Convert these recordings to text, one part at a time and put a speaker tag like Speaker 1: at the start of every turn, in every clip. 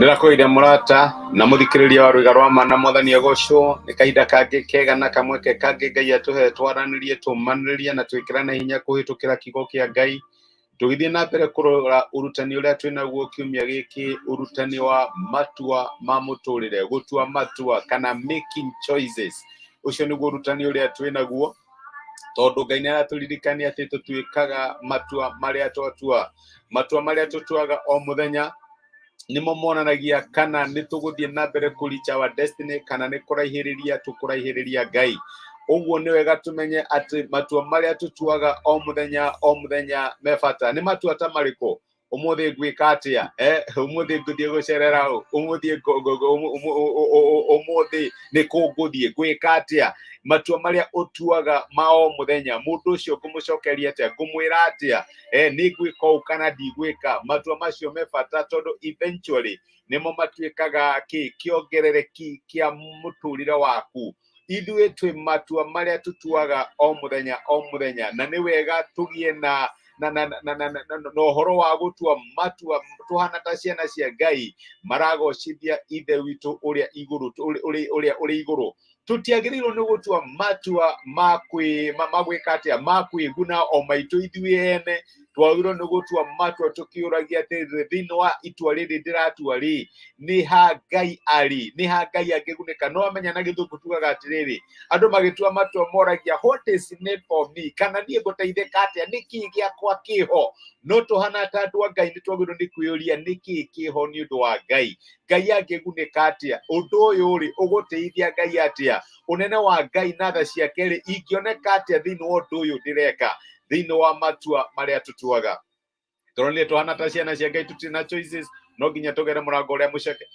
Speaker 1: Ndĩrakũgeithia mũrata na mũthikĩrĩria wa rwĩga rwa ma na mwathani agocwo. Nĩ kahinda kangĩ kega na kamweke kangĩ Ngai atũhe twaranĩrie, tũmanĩrĩrie na twĩkĩrane hinya kũhĩtũkĩra kiugo kĩa Ngai. Tũgĩthiĩ na mbere kũrora ũrutani ũrĩa twĩ naguo kiumia gĩkĩ, ũrutani wa matua ma mũtũrĩre, gũtua matua kana making choices. Ũcio nĩguo ũrutani ũrĩa twĩ naguo, tondũ Ngai nĩ aratũririkania atĩ tũtuĩkaga matua marĩa twatua. Matua marĩa tũtuaga o mũthenya nĩmo monanagia kana nĩ tũgũthiĩ na mbere kũ reach our destiny kana nĩ kũraihĩrĩria tũkũraihĩrĩria Ngai. Ũguo nĩ wega tũmenye atĩ matua marĩa tũtuaga o mũthenya o mũthenya me bata. Nĩ matua ta marĩkũ? Ũmũthĩ ngwĩka atĩa? Ũmũthĩ ngũthiĩ gũcerera ũ? Ũmũthĩ ũmũthĩ nĩ kũ ngũthiĩ? Ngwĩka atĩa? Matua marĩa ũtuaga ma o mũthenya, mũndũ ũcio ngũmũcokeria atĩa? Ngũmwĩra atĩa? Nĩ ngwĩka ũũ kana ndigwĩka? Matua macio me bata tondũ eventually nĩmo matuĩkaga kĩ kĩongerereki kĩa mũtũrĩre waku. Ithuĩ twĩ matua marĩa tũtuaga o mũthenya o mũthenya, na nĩ wega tũgĩe na na na na na na na na ũhoro wa gũtua matua tũhana ta ciana cia Ngai maragocithia Ithe witũ ũrĩa igũrũ, ũrĩa ũrĩ igũrũ. Tũtiagĩrĩirwo nĩ gũtua matua ma kwĩ ma gwĩka atĩa, ma kwĩguna o maitũ ithuĩ ene. Twagĩrĩirwo nĩ gũtua matua tũkĩũragia atĩrĩrĩ, thĩinĩ wa itua rĩrĩ ndĩratua rĩ, nĩ ha Ngai arĩ, nĩ ha Ngai angĩgunĩka. No amenya na gĩthũngũ tugaga atĩrĩrĩ, andũ magĩtua matua moragia what is in it for me, kana niĩ ngũteithĩka atĩa, nĩ kĩĩ gĩakwa kĩho. No tũhana ta andũ a Ngai nĩ twagĩrĩirwo nĩ kwĩyũria nĩ kĩĩ kĩho nĩ ũndũ wa Ngai. Ngai angĩgunĩka atĩa? Ũndũ ũyũ rĩ, ũgũtĩithia Ngai atĩa? Ũnene wa Ngai na tha ciake rĩ, ingĩoneka atĩa thĩinĩ wa ũndũ ũyũ ndĩreka, thĩinĩ wa matua marĩa tũtuaga? Tũronire tũhana ta ciana cia Ngai tũtirĩ na choices, no nginya tũgere mũrango ũrĩa mũceke.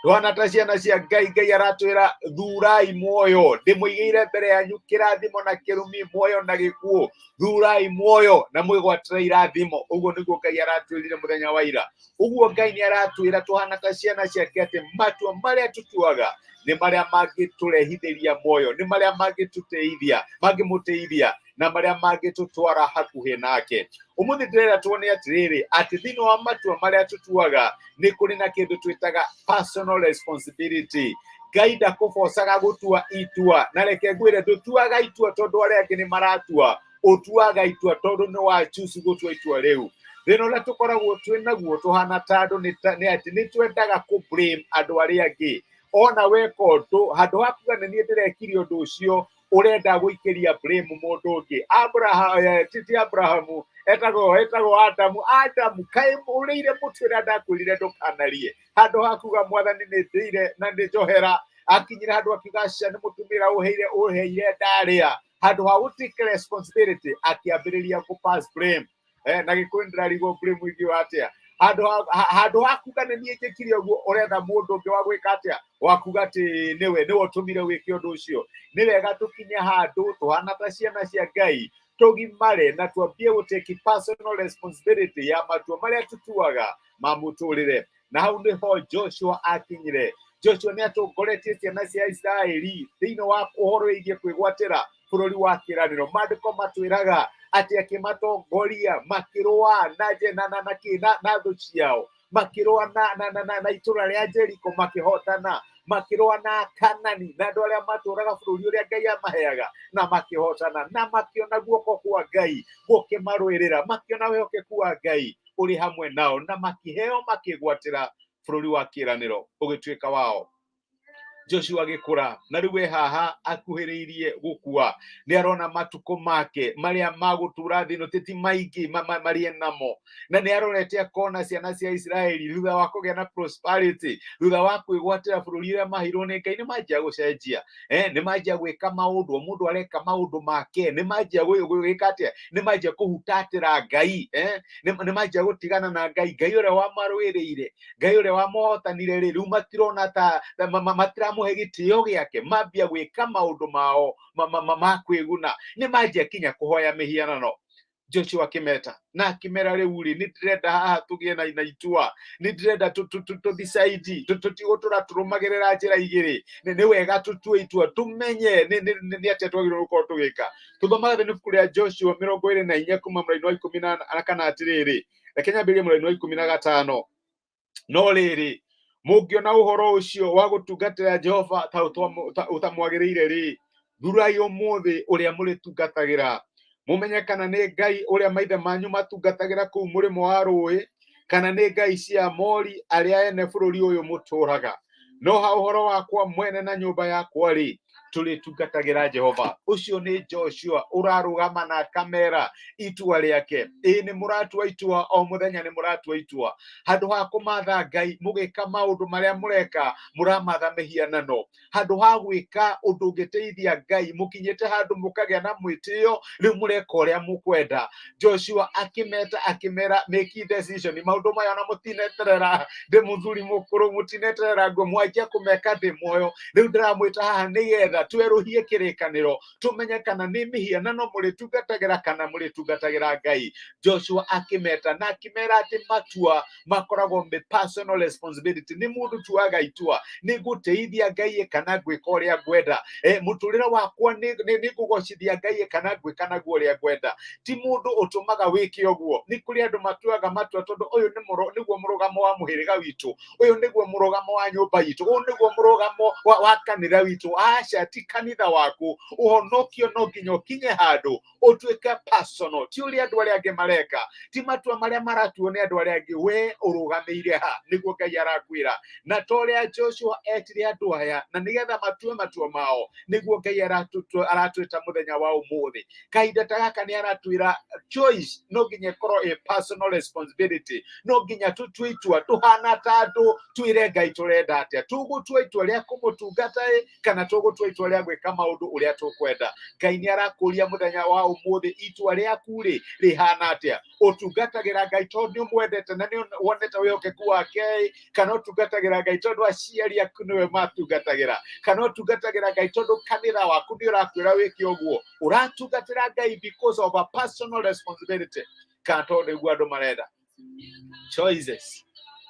Speaker 1: Tũhana ta ciana cia Ngai, Ngai aratwĩra thurai muoyo, ndĩmũigĩire mbere yanyu kĩrathimo na kĩrumi, muoyo na gĩkuũ. Thurai muoyo na mwĩgwatĩre irathimo. Ũguo nĩguo Ngai aratwĩrire mũthenya wa ira. Ũguo Ngai nĩ aratwĩra tũhana ta ciana ciake atĩ matua marĩa tũtuaga nĩ marĩa mangĩtũrehithĩria muoyo, nĩ marĩa mangĩtũteithia, mangĩmũteithia na marĩa mangĩtũtwara hakuhĩ nake. Ũmũthĩ ndĩrenda tuone atĩrĩrĩ, atĩ thĩinĩ wa matua marĩa tũtuaga nĩ kũrĩ na kĩndũ twĩtaga personal responsibility. Ngai ndakũbocaga gũtua itua, na reke ngwĩre, ndũtuaga itua tondũ arĩa angĩ nĩ maratua, ũtuaga itua tondũ nĩ wa choose gũtua itua rĩu. Thĩna ũrĩa tũkoragwo twĩ naguo tũhana ta andũ nĩ atĩ nĩ twendaga kũ blame andũ arĩa angĩ. Ona weka ũndũ, handũ ha kuga nĩ niĩ ndĩrekire ũndũ ũcio, ũrenda gũikĩria blame mũndũ ũngĩ. Abraham, ti Abrahamu, etagwo Adamu. Adamu, kaĩ ũrĩire mũtĩ ũrĩa ndakwĩrire ndũkanarie? Handũ ha kuga mwathani nĩ ndĩire na nĩ njohera, akinyire handũ akiuga aca nĩ mũtumia ũheire ũheire ndarĩa. Handũ ha gũ take responsibility akĩambĩrĩria kũ pass blame. Na gĩkũyũ ndĩrarigwo blame ingiuga atĩa. Handũ ha kuga nĩ niĩ njĩkire ũguo, ũretha mũndũ ũngĩ wa gwĩka atĩa, wa kuga atĩ nĩwe ũtũmire wĩke ũndũ ũcio. Nĩ wega tũkinye handũ tũhana ta ciana cia Ngai, tũgimare na twambie gũ take personal responsibility ya matua marĩa tũtuaga ma mũtũrĩre. Na hau nĩho Joshua akinyire. Joshua nĩ atongoretie ciana cia Isiraeli thĩinĩ wa ũhoro wĩgiĩ kwĩgwatĩra bũrũri wa kĩĩranĩro. Maandĩko matwĩraga atĩ akĩmatongoria makĩrũa na na na na kĩ na na thũ ciao, makĩrũa na na na na na itũra rĩa Jeriko makĩhotana, makĩrũa na Kanani na andũ arĩa matũraga bũrũri ũrĩa Ngai amaheaga na makĩhotana, na makĩona guoko kwa Ngai gũkĩmarũĩrĩra, makĩona wĩhokeku wa Ngai ũrĩ hamwe nao, na makĩheo makĩgwatĩra bũrũri wa kĩĩranĩro ũgĩtuĩka wao. Joshua agĩkũra na rĩu e haha akuhĩrĩirie gũkua, nĩ arona matukũ make marĩa ma gũtũra thĩ ĩno ti maingĩ marĩ namo, na nĩ arorete akona ciana cia Isiraeli thutha wa kũgĩa na prosperity, thutha wa kwĩgwatĩra bũrũri ũrĩa maheirwo nĩ Ngai, nĩ manjia gũcenjia, nĩ manjia gwĩka maũndũ, o mũndũ areka maũndũ make, nĩ manjia gwĩka atĩa, nĩ manjia kũhutatĩra Ngai, nĩ manjia gũtigana na Ngai, Ngai ũrĩa wamarũĩrĩire, Ngai ũrĩa wamahotanire rĩ, rĩu matirona ta matiramũhe gĩtĩo gĩake, mambia gwĩka maũndũ mao ma kwĩguna, nĩ manjia kinya kũhoya mĩhianano. Joshua akĩmeta na akĩmera, rĩu rĩ, nĩ ndĩrenda haha tũgĩe na itua, nĩ ndĩrenda tũ decide, tũtigũtũra tũrũmagĩrĩra njĩra igĩrĩ. Nĩ wega tũtue itua, tũmenye nĩ atĩa twagĩrĩirwo gũkorwo tũgĩka. Tũthomaga thĩinĩ ibuku rĩa Joshua 24 kuma mũraini wa 14 atĩrĩrĩ, reke nyambĩrĩrie mũraini wa 15. No rĩrĩ, Mũngĩona ũhoro ũcio wa gũtungatĩra Jehova ta ũtamwagĩrĩire rĩ, thurai ũmũthĩ ũrĩa mũrĩtungatagĩra, mũmenye kana nĩ Ngai ũrĩa maithe manyu matungatagĩra kũu mũrĩmo wa rũĩ, kana nĩ ngai cia Amori arĩa ene bũrũri ũyũ mũtũũraga. No ha ũhoro wakwa mwene na nyũmba yakwa rĩ, tũrĩtungatagĩra Jehova. Ũcio nĩ Joshua ũrarũgama na akamera itua rĩake. Ĩĩ nĩ mũratua itua, o mũthenya nĩ mũratua itua. Handũ ha kũmatha Ngai mũgĩka maũndũ marĩa mũreka, mũramatha mĩhianano. Handũ ha gwĩka ũndũ ũngĩteithia Ngai, mũkinyĩte handũ mũkagĩa na mwĩtĩo, rĩu mũreka ũrĩa mũkwenda. Joshua akĩmeta akĩmera make decision, maũndũ maya ona mũtineterera ndĩ mũthuri mũkũrũ, mũtineterera nguo mwanjia kũmeka ndĩ muoyo. Rĩu ndĩramwĩta haha nĩgetha twerũhie kĩrĩkanĩro, tũmenye kana nĩ mĩhianano mũrĩtungatagĩra kana mũrĩtungatagĩra Ngai. Joshua akĩmeta na akĩmera atĩ matua makoragwo me personal responsibility, nĩ mũndũ tuaga itua, nĩ ngũtĩithia Ngai kana ngwĩka ũrĩa ngwenda. Mũtũrĩre wakwa nĩ ngũgocithia Ngai kana ngwĩka naguo ũrĩa ngwenda. Ti mũndũ ũtũmaga wĩke ũguo. Nĩ kũrĩ andũ matuaga matua tondũ ũyũ nĩguo mũrũgamo wa mũhĩrĩga witũ, ũyũ nĩguo mũrũgamo wa nyũmba itũ, ũyũ nĩguo mũrũgamo wa kanitha witũ. Aca, ti kanitha waku. Ũhonokio no nginya ũkinye handũ ũtuĩke personal, ti ũrĩa andũ arĩa angĩ mareka, ti matua marĩa maratuo nĩ andũ arĩa angĩ, we ũrũgamĩire ha? Nĩguo Ngai arakwĩra. Na ta ũrĩa Joshua etire andũ aya na nĩgetha matue matua mao, nĩguo Ngai aratwĩta mũthenya wa ũmũthĩ. Kahinda ta gaka nĩ aratwĩra choice no nginya ĩkorwo ĩ personal responsibility, no nginya tũtue itua tũhana ta andũ, twĩre Ngai tũrenda atĩa, tũgũtua itua rĩa kũmũtungata ĩ kana tũgũtua itua rĩa gwĩka maũndũ ũrĩa tũkwenda. Ngai nĩ arakũria mũthenya wa ũmũthĩ, itua rĩaku rĩ rĩhana atĩa? Ũtungatagĩra Ngai tondũ nĩ ũmwendete na nĩ wonete wĩhokeku wake ĩ, kana ũtungatagĩra Ngai tondũ aciari aku nĩwe matungatagĩra, kana ũtungatagĩra Ngai tondũ kanitha waku nĩ ũrakwĩra wĩke ũguo? Ũratungatĩra Ngai because of a personal responsibility kana tondũ nĩguo andũ marenda? Choices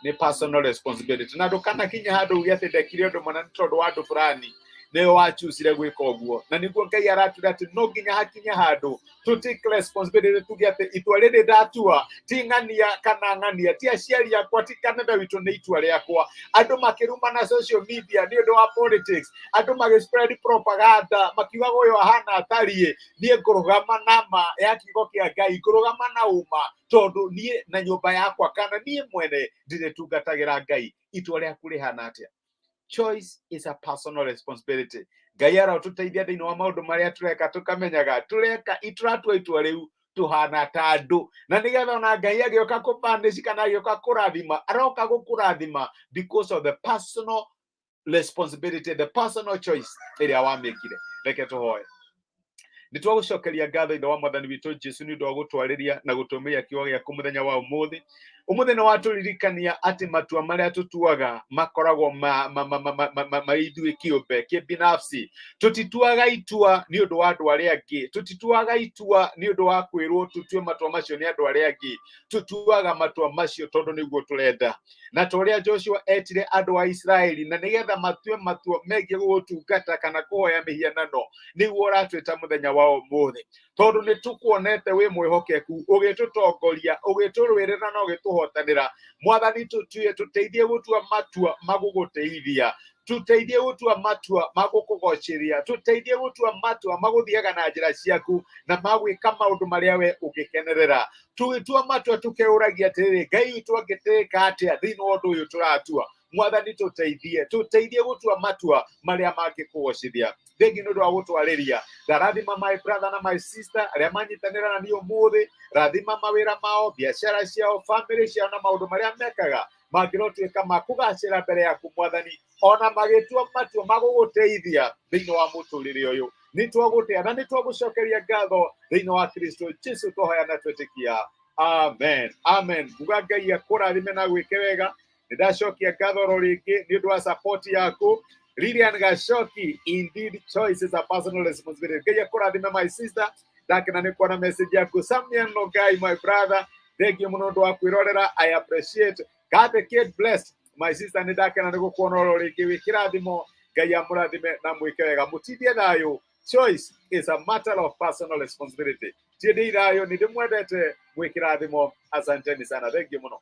Speaker 1: nĩ personal responsibility, na ndũkanakinye handũ uge atĩ ndekire ũndũ mũna nĩ tondũ wa andũ fulani nĩwe wachucire gwĩka ũguo. Na nĩguo Ngai aratwĩra atĩ no nginya hakinye handũ to take responsibility, tuge atĩ itua rĩrĩ ndatua ti ng'ania kana ng'ania, ti aciari akwa, ti kanitha witũ, nĩ itua rĩakwa. Andũ makĩrumana social media nĩ ũndũ wa politics, andũ magĩspread propaganda makiugaga ũyũ ahana atariĩ, niĩ ngũrũgama na ma ya kiugo kĩa Ngai, ngũrũgama na ũma, tondũ niĩ na nyũmba yakwa kana niĩ mwene ndĩrĩtungatagĩra Ngai. Itua rĩaku rĩhana atĩa? Choice is a personal responsibility. Ngai arotũteithia thĩinĩ wa maũndũ marĩa tũreka, tũkamenyaga tũreka tũratua itua rĩu tũhana ta andũ, na nĩgetha ona Ngai agĩũka kũpanish kana agĩũka kũrathima, aroka gũkũrathima because of the personal responsibility, the personal choice ĩrĩa wamĩkire. Reke tũhoe. Nĩ twagũcokeria ngatho ithe wa Mwathani witũ Jesu nĩ ũndũ wa gũtwarĩria na gũtũmĩria kiugo gĩaku mũthenya wa ũmũthĩ. Ũmũthĩ nĩ watũririkania atĩ matua marĩa tũtuaga makoragwo marĩ ithuĩ kĩũmbe kĩbinafsi. Tũtituaga itua nĩ ũndũ wa andũ arĩa angĩ, tũtituaga itua nĩ ũndũ wa kwĩrwo tũtue matua macio nĩ andũ arĩa angĩ, tũtuaga matua macio tondũ nĩguo tũrenda. Na ta ũrĩa Joshua etire andũ a Isiraeli na nĩgetha matue matua megiĩ gũgũtungata kana kũhoya mĩhianano, nĩguo ũratwĩta mũthenya wa ũmũthĩ, tondũ nĩ tũkuonete wĩ mwĩhokeku ũgĩtũtongoria, ũgĩtũrũĩrĩra na ũgĩtũhotanĩra. Mwathani, tũteithie gũtua matua magũgũteithia, tũteithie gũtua matua magũkũgocĩria, tũteithie gũtua matua magũthiaga na njĩra ciaku na magwĩka maũndũ marĩa we ũngĩkenerera. Tũgĩtua matua tũkeũragia atĩrĩrĩ, Ngai witũ angĩtĩka atĩa thĩinĩ wa ũndũ ũyũ tũratua? Mwathani, tũteithie, tũteithie gũtua matua marĩa mangĩkũgocithia. Thengi nĩ ũndũ wa gũtwarĩria. Ndarathima my brother na my sister arĩa manyitanĩra na niĩ ũmũthĩ. Rathima mawĩra mao, biacara ciao, family ciao na maũndũ marĩa mekaga mangĩrotuĩka ma kũgacĩra mbere yaku Mwathani, ona magĩtua matua ma gũgũteithia thĩinĩ wa mũtũrĩre ũyũ. Nĩ twagũtĩa na nĩ twagũcokeria ngatho thĩinĩ wa Kristo Jesu twahoya na twetĩkia, amen, amen. Nguga Ngai akũrathime na gwĩke wega. Nĩ ndacokia ngatho oro rĩngĩ nĩ ũndũ wa support yaku. Lilian Gachoki, indeed choice is a personal responsibility. Ngai akũrathime my sister, ndakena nĩ kuona message yaku. Samuel Nogai, my brother, thank you mũno ũndũ wa kwĩrorera, I appreciate. God the kid blessed my sister, nĩ ndakena nĩ gũkuona oro rĩngĩ. Wĩ kĩrathimo, Ngai amũrathime na mwĩke wega, mũtindie thayũ. Choice is a matter of personal responsibility. Tiendei thayũ, nĩ ndĩmwendete, mwĩ kĩrathimo. Asanteni sana, thank you mũno.